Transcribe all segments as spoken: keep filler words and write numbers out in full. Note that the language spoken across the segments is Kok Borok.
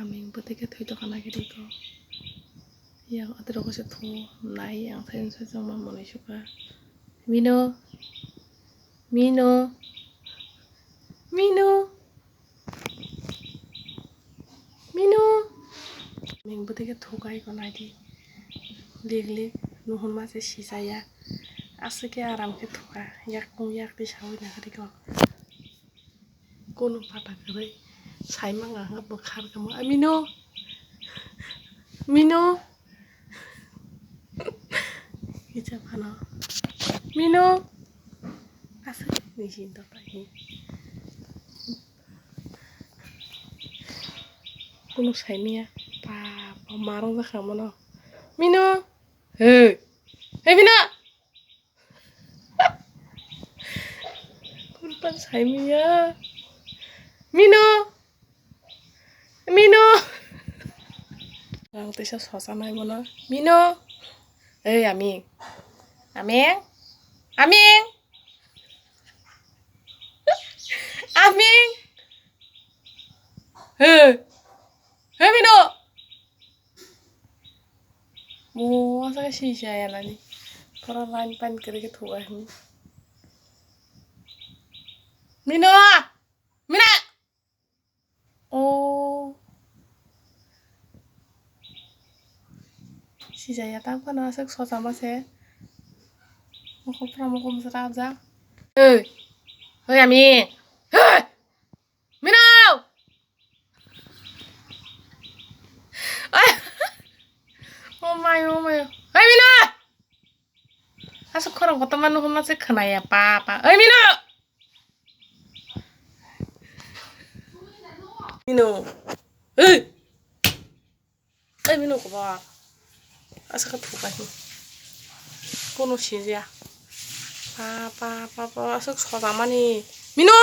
Aming bwtwi khe thwi tongkha nai khe riko. Yang atwrwgo se thu nai ang sai sai chwngma mwnwi sukha. Mino. Mino. Mino. Mino. Aming bwtwi khe thukai ko nai di. Lik lik nuhunma se sijaya. Aswk khe aram khe thuka. Yak kung yak di sawi nai khe riko. Kono pata kwrwi saimang ang bo khar kamo. A, Mino. Mino. Kicha phano. Mino. Aswk ni sin to pai. Kono saimaya. Pa, pa marong jakha mono. Mino. Hey. Hey, Mino. Kurpan saimaya. Mino. Mino. Ang tisa sosa nai mono. Mino. Ei, Aming. Aming. Aming. Aming. Hey. Hey, Mino. Mo asa si saya nani. Pura line pan kiri ke thua ni. Mino. Mino. Oh. Si saya tak pan asa sosa mase. Moko pura moko mesra aja. Hey. Hey, Aming. Hey. Mino! Ai! Oh my, oh my. Hai, Mino! Asa khorang kotor manu huma se khanaya, pa, pa. Ai, Mino! Mino! Hey! Ai, Mino koba. Asa kha thuka hi. Kono sijya. Pa, pa, pa, pa, asa soda mani. Mino!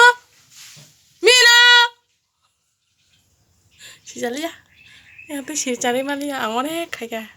Mino! Sijaliya. Yang tu sijali mani, ang onek khaika.